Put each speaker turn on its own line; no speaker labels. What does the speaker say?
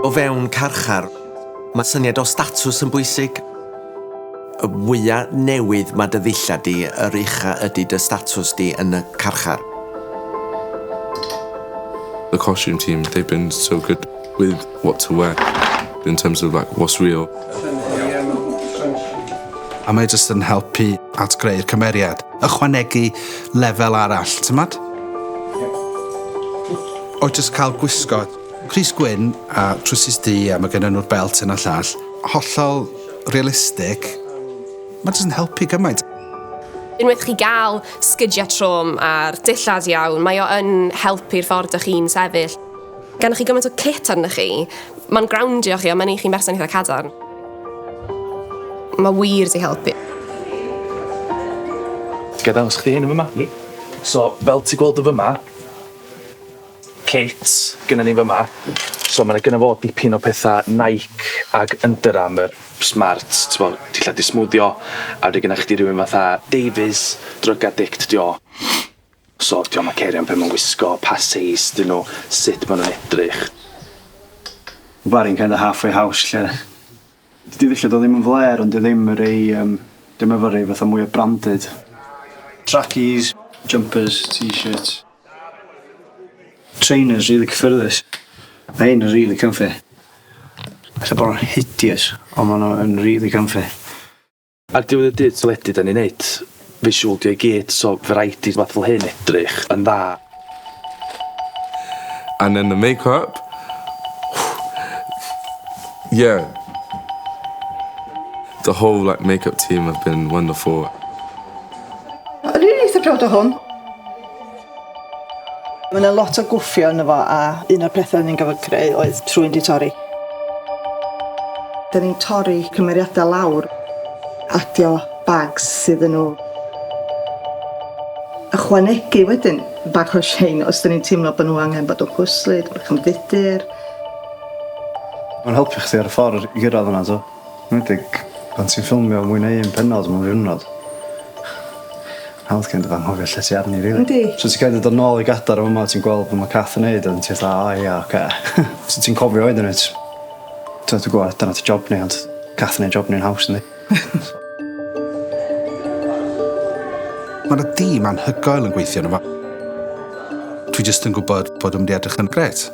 O fewn carchar, mae syniad o statws yn bwysig. Y mwya newydd mae dy ddillad di, yr ucha ydy dy statws di yn y carchar.
The costume team, they've been so good with what to wear in terms of like what's real.
A mae jyst yn helpu at greu'r cymeriad. Ychwanegu lefel arall, tymod? O jyst cael gwisgo crys gwyn a trowsus du a mae gennym nhw'r belt yna llall. Hollol realistig. Mae jyst yn helpu gymaint.
Unwaith chi gael sgidiau trwm a'r dillad iawn, mae o yn helpu'r ffordd ydych chi'n sefyll. Gan chi gymaint o kit arnoch chi, mae'n groundio chi a mae'n neud chi'n berson eitha cadarn. Mae wir di helpu.
Ti'n gael dangos chdi hyn yn fyma? So, fel ti'n gweld y fyma, kit gynna ni fyma. So mae gynna fo dipyn o pethau Nike ag Under Armour, smart, t'bo, dillad i smwddio, a wedyn gynna chdi rhywun fatha Davies, drug addict di o. So, di o'm yn cerio am be mae'n wisgo, pa seis dyn nhw, sut maen nhw'n edrych.
Barry'n kind of halfway house lle dydy ddillad o ddim yn flêr ond di ddim y rei dim efo rei fatha mwy o branded. Trackies, jumpers, t-shirts. Trainers really cyffyrddus. Mae hyn yn really comfy. Alla bod nhw'n hideous, ond maen nhw yn really comfy.
Ar diwedd y dydd teledu da ni'n neud, visual di o i gyd, so variety fath fel hyn edrych yn dda.
And then the makeup, yeah. The whole like makeup team have been wonderful.
O'n i'n eitha proud o hwn. Mae yna lot o gwffio yno fo a un o'r pethau o'n i'n gofod creu oedd trwyn di torri. Da ni'n torri cymeriadau lawr, adio bags sydd nhw. Ychwanegu wedyn bach o shine os da ni'n teimlo bod nhw angen bod yn chwyslyd, bach yn fudur.
Mae'n helpu chdi ar y ffordd i gyrraedd yna, to. Enwedig pan ti'n ffilmio mwy na un pennod mewn diwrnod. Hawdd kind of anghofio lle ti arni, really.
Yndi.
So ti'n kind of dod nôl i gadar o yma, ti'n gweld be mae Cath yn neud, a ti'n fatha, o ia, oce. So ti'n cofio wedyn, wyt? Ti'n dwi'n gwybod, dyna ti job ni, ond Cath yn neud job ni'n haws, yndi?
Mae 'na dîm anhygoel yn gweithio yno fo. Dwi jyst yn gwybod bod yn mynd i edrych yn grêt.